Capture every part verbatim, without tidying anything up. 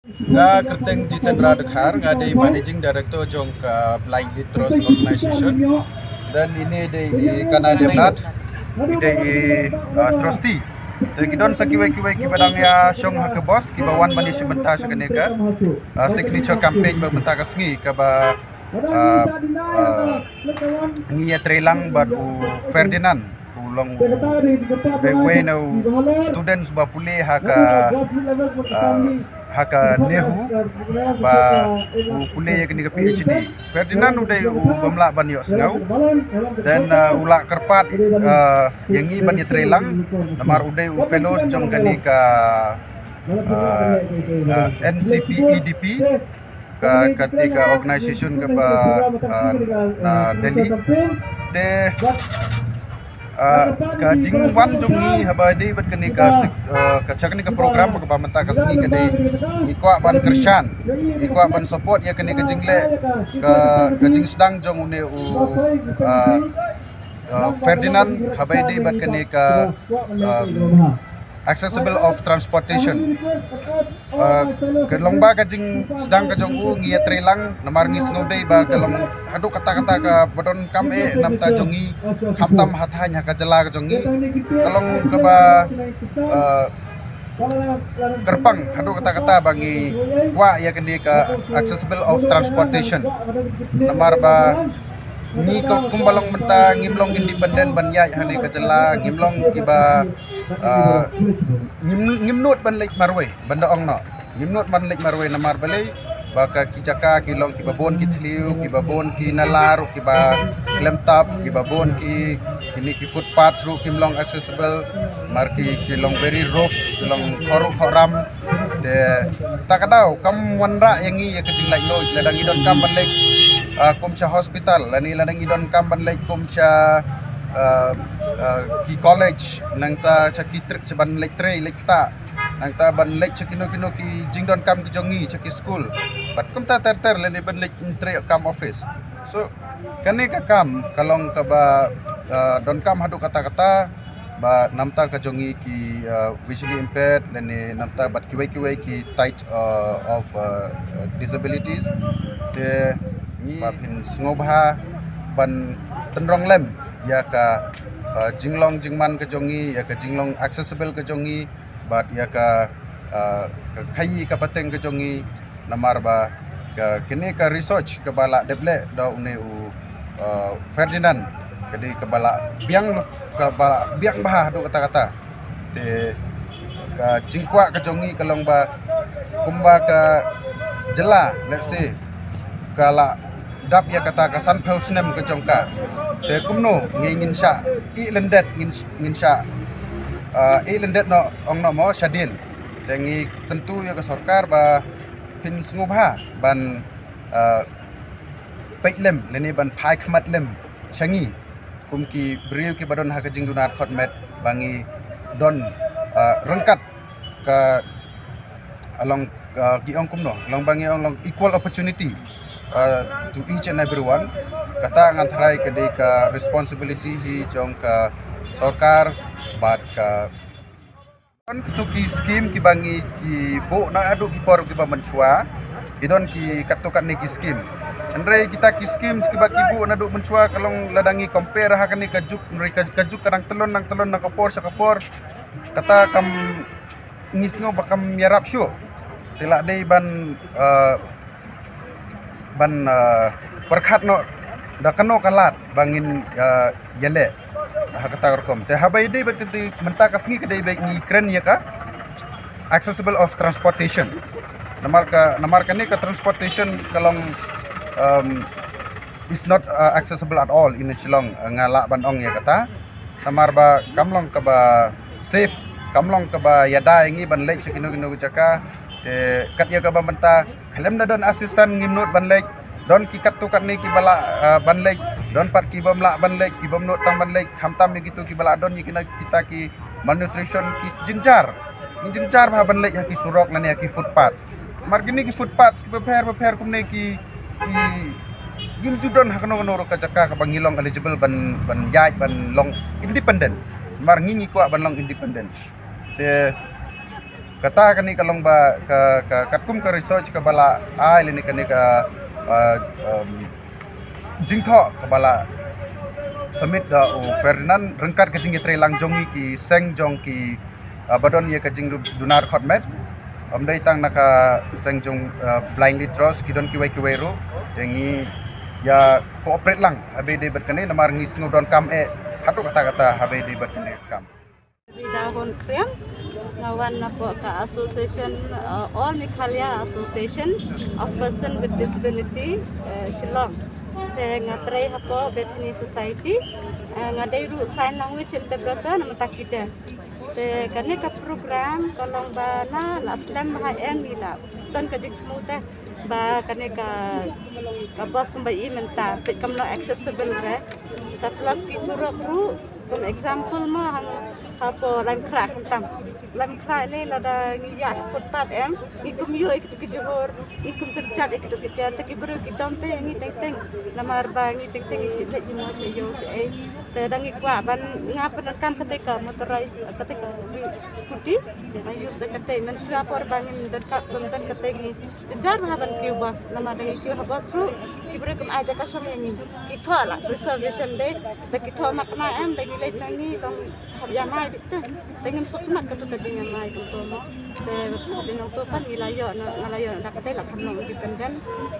Nga kyrteng Jitendra Dkhar, nga dei Managing Director jong ka Blindly Trust Organization. Dan ine dei i Kanai Devnath, i dei i uh, trustee. Te ki don sa kiwei kiwei kiba dang ïa shong ha ka bos, kiba wan ban ïa shim bynta sha kane ka uh, signature campaign ba mynta ka sngi kaba uh, uh, ngi ïa trei lang bad u Ferdinand. U long u dei uwei na u students ba pule ha ka uh, ha ka NEHU ba u pule ïa kane ka PhD. Ferdinand u dei u bym lah ban ïohsngew. Dan uh, u la kyrpad uh, ïa ngi ban ïa trei lang namar u dei u fellows jong kane ka uh, uh, NCPEDP. Ka, ka, ka organization kaba uh, na Delhi. Te uh, ka jingwan jong ngi haba dei bad kane ka uh, ka cha kane ka program kaba mynta ka sngi ka dei ngi kwah ban kyrshan, ngi kwah ban support ïa kane ka jingleh, ka, ka jingsdang jong une u uh, uh, Ferdinand haba dei bad kane ka uh, accessible of transportation. Uh, ka long ba ka jingsdang ka jong u ngi ïa trei lang namar ngi sngew dei ba ka long haduh katta katta kaba donkam eh namta jong ngi khamtam ha thaiñ ha ka jylla ka jong ngi ka long kaba uh, kyrpang haduh katta katta ba ngi kwah ïa kane ka accessible of transportation namar ba ngi ka kumba long mynta ngim long independent ban ïaid ha kane ka jylla ngim long kiba uh, ngim ngim nud ban leit marwei ban da ong noh ngim nud ban leit marwei namar balei ba ka ki jaka ki long kiba bun ki thliew kiba bun ki nalar kiba klemtap kiba bun ki kine ki footpath ruh kim long accessible mar ki ki long very rough ki long khoruh khoram te ta ka daw kam wanrah ïa ngi ïa ka jinglait luid lada ngi donkam ban leit uh, kum sha hospital lane lada ngi donkam ban leit kum sha uh, uh, ki college nangta sha ki trei sha ban leit trei leit kta nangta ban leit sha kino kino ki jingdonkam ki jong ngi sha ki school bad kumta ter ter lane ban leit trei kam office so kane ka kam ka long kaba uh, donkam haduh katta katta ba namta ka jong ngi ki uh, visually impaired lane namta bad kiwei kiwei ki tight uh, of uh, disabilities te ngi ba phin sngewbha ban tynrong lem ïa ka uh, jinglong jingman ka jong ngi ïa ka jinglong accessible ka jong ngi bad ïa ka uh, ka khaïi ka pateng ka jong ngi namar ba ka kine ka research kaba la dep leh da une u uh, Ferdinand ka dei kaba la biang kaba la biang bha haduh katta katta te ka jingkwah ka jong ngi ka long ba kumba ka jylla let's say ka la dap ïa kata ka sanphew snem ka jong ka te kumno ngi ngin sha i lendet ngin ngin sha uh, i lendet no ong no mo shadien te ngi kyntu ïa ka sorkar ba phin sngewbha ban uh, peit lem lane ban phai khmat lem sha ngi kum ki briew kiba don ha ka jingduna khot met ba ngi don uh, ryngkat ka along uh, ki ong kumno long ba ngi ong long equal opportunity uh, to each and everyone kata ngan thrai ka dei ka responsibility hi jong ka sorkar bad ka Don kitu ki skim kiba ngi ki buh na adu ki por kiba mynshuwa. Ki don ki katu katne ki skim. Hynrei kita ki skim kiba ki buh na adu mynshuwa ka long lada ngi compare ha kane ka juk hynrei ka juk ka dang tlon dang tlon na ka por sha ka por. Kata kam ngi sngew ba kam ïarap shuh. Te la dei ban ban pyrkhat noh da kano ka lad ba ngin ïaleh ha kata ka rukom. Te haba ïadei bad kata mynta ka sngi ka dei ba ngi kren ïa ka accessible of transportation. Namar ka namar kane ka transportation ka long is not accessible at all in Shillong, nga lah ban ong ïa kata. Namar ba kam long kaba safe, kam long kaba ïada ïa ngi ban leit sha kino kino ki jaka. Te kat ïa kaba mynta khlem da don assistant ngim nud ban leit. Don ki katto katne kiba lah ban leit, don pat ki bym lah ban leit, ki bym nud tang ban leit. Khamtam ïa kitu kiba lah don ïa kino kita ki malnutrition ki jynjar. Jynjar bha ban leit ha ki surok lane ha ki footpath. Mar kine ki footpath kiba pher ba pher kumne ki ngim ju don ha kano kano ruh ka jaka kaba ngi long eligible ban ban ïaid ban long independent. Mar ngi ngi kwah ban long independent. Te Kata kane ka long ba ka, ka katkum ka research kaba la ai lane kane ka, ah, um, jingthoh kaba la submit da u Ferdinand ryngkat ka jingïatreilang jong ngi ki seng jong ki, ah, ba don ïa ka jingduna dkhot met. Ym dei tang na ka seng jong, ah, Blind Lead Trust, ki don kiwei kiwei ruh. Te ngi ïa cooperate lang haba ïadei bad kane namar ngi sngew donkam eh haduh katta katta haba ïadei bad kane ka kam. Rida Hon Kriam, nga wan napoh ka association, uh, All Meghalaya Association of Person with Disability, uh, Shillong. Te nga trei hapoh Bethany Society, uh, nga dei ruh sign language interpreter na mynta ki de. Te kane ka program ka long ba na la slem ha em ila don ka jingthmu te ba kane ka, ka bus kumba i mynta peit kam long accessible re. Sa plus ki surok ruh, kum example mo hang hapoh Laitumkhrah khamtam. Laitumkhrah le lada ngi ïa footpath em, ngi kum ïoh ïa kitu ki jhur, ngi kum kynjat ïa kitu ki tiar, te ki briew ki dom te ngi teng teng. Namar ba ngi teng teng ngi shim leit jingmut sha ïew sha ei. Te da ngi kwah ban nga pyndonkam kata ka motorized, kata ka scooty. Nga use da kata, mynshuwa por ba ngin donkam, ban don kata ngi jynjar bha ban kiew bus. Namar da ngi kiew ha bus ruh ki briew kim ai jaka shong ïa ngi. Ki thoh la reservation de, da ki thoh ma kane em, da ngi leit na ngi tang hap ïamai beit te. Te ngim sngewtynnat katu ka jingïamai kumto mo. Te hynrei nangto pat ngi la ïoh na, nga la ïoh na kata la kham long independent.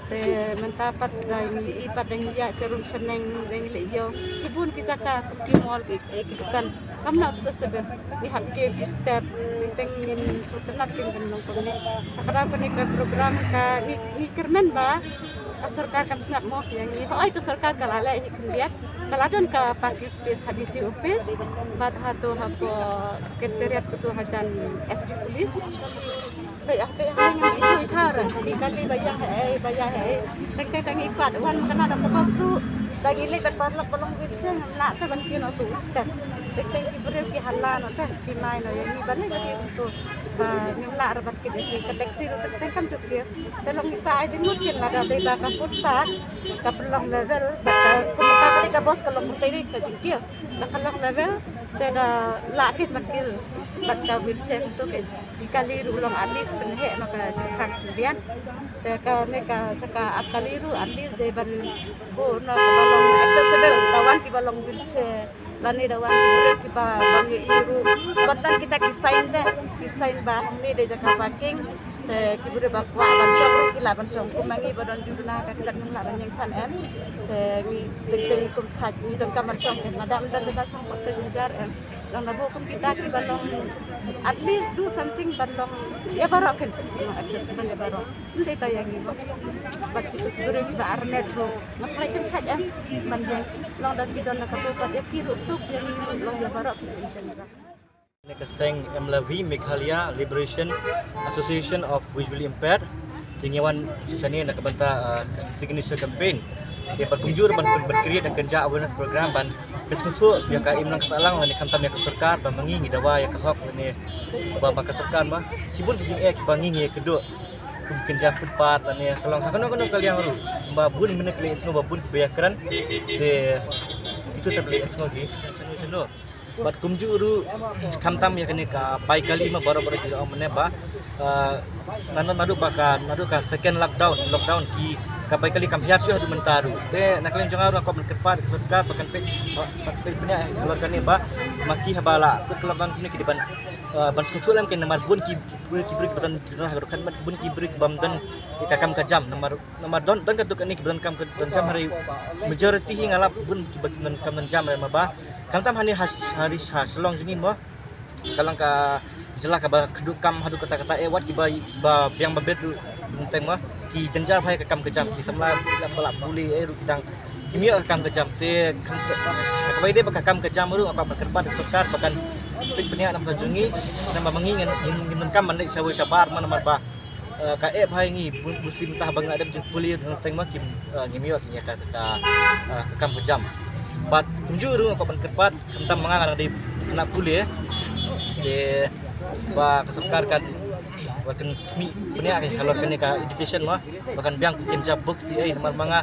Te mynta pat da ngi i pat da ngi ïa sharum shaneng da ngi leit ïoh ki bun ki jaka ki mall ki, eh, ki dukan. Kam na accessible. Ngi hap kiew ki step, teng teng ngin sngewtynnat kin kan long kumne. Te ka dei kane ka program ka ngi, ngi kyrmen ba ka sorkar kan sngap mo ïa ngi. Hooid ka sorkar ka la leh hi khyndiat. Ka la don ka parking space ha D C office bad hato hapoh secretariat katu hajan S P police. Peit ah, peit ah, ngi ngi tharai ngi kali ba ïa hei, ba ïa hei. Teng teng teng ngi kwah wan kane da pokok su. Da ngi leit bad paralok ba long wheelchair ngam lah te ban kiew noh tu step. Teng teng ki briew ki hala noh te ki mai noh ïa ngi ban leit ba ki tu. Ba ngim lah re ban kiew ïa ki ka taxi ruh teng teng kam jop kiew. Te long ngi kwah ai jingmut kin lada dei ba ka footpath ka pynlong level bad ka, kumta ka dei ka bus ka long kumta dei ka jingkiew. Da ka long level te da lah ki ban kiew bad ka wheelchair tu ki, ki kali ruh long at least pynheh noh ka jingkhang jingbiang. Te kane ka jaka ap kali ruh at least dei ban buh noh kaba long accessible, da wan kiba long wheelchair lane da wan ki briew kiba bym ïohi ruh. Bad tang kita ki sign te, ki sign ba hangne dei jaka parking. Te ki briew ba kwah ban shong ruh ki lah ban shong. Kum ma ngi ba don jingduna ka kjat ngim lah ban ïeng than em. Te ngi teng teng kum thait ngi donkam ban shong em. Lada ym don jaka shong pat te jynjar em. Long da buh kum kita kiba long at least do something ban long ïa baroh kin. Long accessible ïa baroh. Ym dei tang ïa ngi mo. Bad kitu ki briew kiba armet ruh nga tharai kin thait em ban ïeng. Long da ki don na ka buh pat ïa ki ruh suk ïa ngi ruh long ïa baroh kin in general. Kane ka seng M L V, Meghalaya Liberation Association of Visually Impaired. Te ngi wan shane na ka bynta, ah, ka signature campaign. Te ba kumjuh ban, ban create, ban kynjah awareness program ban pynsngewthuh ïa ka imlang ka sahlang lane khamtam ïa ka sorkar ba ma ngi ngi dawa ïa ka hok lane ba, ba ka sorkar ma shibun ki jingeh kiba ngi ngi ïakynduh. Kum kynjah footpath lane ka long ha kano kano ka liang ruh. Ba bun mynne ki leh sngew ba bun kiba ïakren. Te itu sa leh sngew ki. Shano shano. Bad kumjuh ruh khamtam ïa kane ka bai kali ma baroh baroh ki ong mynne ba, ah, naduh, naduh ba ka, naduh ka second lockdown, lockdown ki ka bai kali kam hiar shuh haduh mynta ruh. Te na ka liang jong nga ruh nga kwah ban kyrpad ka sorkar ba kan peit, ba kan peit bniah halor kane ba ma ki haba la kut ka lockdown kine ki dei ban, ah, ban sngewthuh lem ki namar bun ki, ki briew, ki briew kiba don, ki don ha ka dukhan mat bun ki briew kibym don ïa ka kam ka jam namar Namar don, don katto katne kiba donkam ka don jam hynrei majority hi nga lap bun kiba kim donkam don jam hynrei ma ba khamtam hangne ha, ha ri, ha Shillong jong ngi mo. Ka long ka jylla kaba kyrduh kam haduh katta katta, eh, wat kiba, kiba biang ba bit ruh teng mo. Ki jynjar bha ïa ka kam ka jam, ki samla la, la pule, eh, ruh ki dang kim ïoh ka kam ka jam. Te khamtam ha kaba ïadei bad ka kam ka jam ruh nga kwah ban kyrpad ïa ka sorkar ba kan peit bniah na ka bynta jong ngi, namar ma ngi ngin, ngin, ngin donkam ban leit shawei shabar mo namar ba eh, ka eh bha ïa ngi, bun, bun slim tah ba nga dep jingpule teng ma kim, eh, ngim ïoh ïa ka, ka, eh, ka kam ka jam. Bad kumjuh ruh nga kwah ban kyrpad, khamtam ma nga nga dei khynnah pule. Te ba ka sorkar kan Ba kan khmih bniah ka halor kane ka education mo, ba kan biang kin jop books ïa i, namar ma nga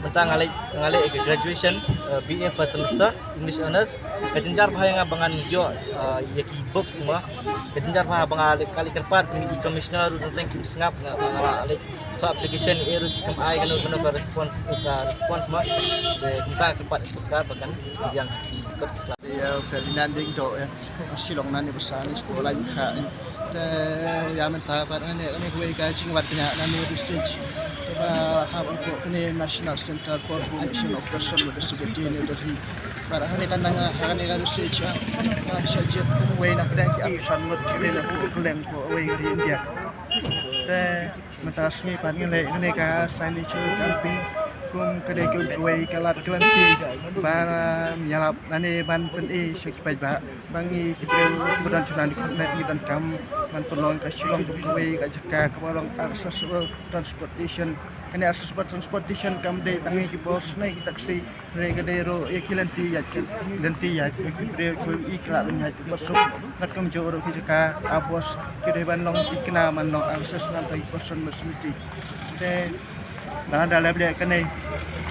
mynta nga leh, nga leh ka graduation, eh, B A first semester English honours. Ka jynjar bha ïa nga ba ngan ïoh, eh, ïa ki books mo. Ka jynjar bha ba nga leh, ka leh kyrpad kum i commissioner ruh, tang kim sngap, nga, nga la leh ka application ïa ruh ki kam ai kano kano ka response, ka response mo. Te kumta kyrpad ïa ka sorkar ba kan biang ki kot ki sla. Ïa Ferdinand Ding to, eh, Shillong nangne ba sa ni spo lai kha, eh. Te ïa mynta bad hangne, hangne kawei ka jingwad bniah nangne research kaba hap hapoh kane National Center for Promotion of Person with Disability, New Delhi. Bad hangne ka nang, hangne ka research, ah, ka shah jied kawei na pdeng ki arphew san ngut ki ri na pdeng kawei ka ri India. Te mynta ka sngi pat ngi leh kane ka signature campaign kum ka dei kawei ka lad ka lynti ban, ah, ïalap lane ban pyni sha ki paidbah ba ngi ki briew kiba don jingpyrshah ngi donkam ban pynlong ka Shillong kum kawei ka jaka kaba long accessible transportation. Kane accessible transportation kam dei tang ïa ki bus ne ki taxi, hynrei ka dei ruh ïa ki lynti ïaid, ki lynti ïaid ki briew kiba i ki lah ban ïaid kiba suk. Katkum juh ruh ki jaka, ah, bus ki dei ban long thikna ban long access na bynta ki person with disability. Te lada la leh kane,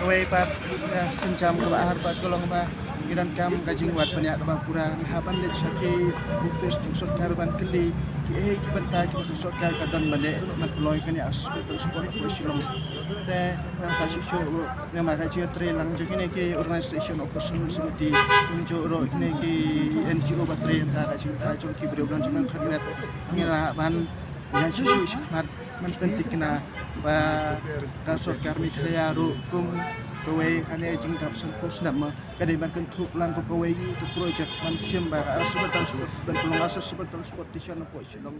kawei pat, eh, sienjam kaba ar pat ka long ba ngi donkam ka jingwad bniah kaba pura, ngi hap ban leit sha ki office jong sorkar ban kylli kiei ki bynta kiba ka sorkar ka don ban leh ban pynlong kane accessible transport hapoh Shillong. Te nangta shuh shuh ruh namar ka jingïatreilang jong kine ki organization of person with disability, kumjuh ruh kine ki N G O ba trei na ka jingim jong ki briew ba don jingmang khadmet, ngi lah ban ïa shuh shuh shakhmat ban pynthikna ba ka sorkar Meghalaya ruh kum kawei kane jingdap sanphew snem ma ka dei ban kynthup lang kum kawei ka project ban shim ba ka accessible transport, ban pynlong accessible transportation hapoh Shillong.